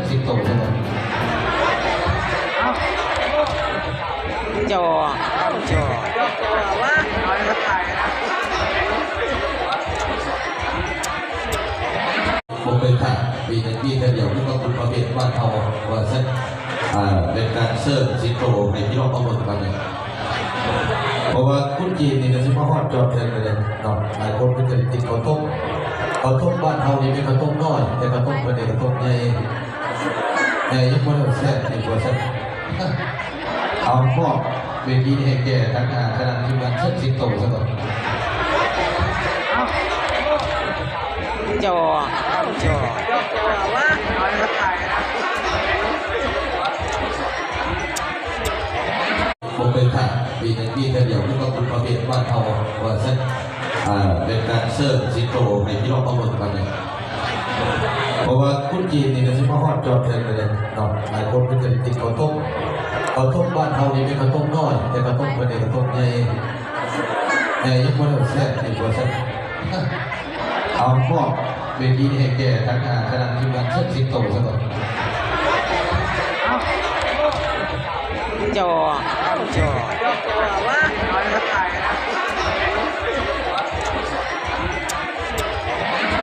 ສິງໂຕຊະເນາະ. ເຈົ້າ ເຈົ້າ ບໍ່ເຄີຍຂາດ ປີໜຶ່ງມີເທື່ອດຽວ ຄືຂອງບຸນພະເວດບ້ານເຮົາວ່າຊັ້ນ. ອ່າ ເປັນການເຊີນສິງໂຕໃຫ້ພີ່ນ້ອງມາເບິ່ງກັນເລີຍ. ເພາະວ່າຄົນຈີນນີ້ກໍຊິມາຮອດຈອດເຖິງເລີຍເນາະ. ຫຼາຍຄົນເພິ່ນກໍໄດ້ກິນເຂົ້າຕົ້ມ ເຂົ້າຕົ້ມບ້ານເຮົານີ້ເປັນເຂົ້າຕົ້ມນ້ອຍ ແຕ່ເຂົ້າຕົ້ມເພິ່ນນີ້ເຂົ້າຕົ້ມໃຫຍ່ ໃຫຍ່ຍັງບໍ່ທັນແຊບອີກວ່າຊັ້ນ. ເອົາ ມອບເວທີນີ້ໃຫ້ແກ່ທາງ ອ່າ ຄະນະທີມງານເຊີນສິງໂຕຊະກ່ອນ. ເຈົ້າ ເຈົ້າ ບໍ່ເຄີຍຂາດ ປີໜຶ່ງມີເທື່ອດຽວ ຄືຂອງບຸນພະເວດບ້ານເຮົາວ່າຊັ້ນ. ອ່າ ເປັນການເຊີນສິງໂຕໃຫ້ພີ່ນ້ອງມາເບິ່ງກັນເລີຍ. ເພາະວ່າຄົນຈີນນີ້ກໍຊິມາຮອດຈອດເຖິງເລີຍເນາະ. ຫຼາຍຄົນເພິ່ນກໍໄດ້ກິນເຂົ້າຕົ້ມ ເຂົ້າຕົ້ມບ້ານເຮົານີ້ເປັນເຂົ້າຕົ້ມນ້ອຍ ແຕ່ເຂົ້າຕົ້ມເພິ່ນນີ້ເຂົ້າຕົ້ມໃຫຍ່ ໃຫຍ່ຍັງບໍ່ທັນແຊບອີກວ່າຊັ້ນ. ເອົາ ມອບເວທີນີ້ໃຫ້ແກ່ທາງ ອ່າ ຄະນະທີມງານເຊີນສິງໂຕຊະກ່ອນ. ເຈົ້າ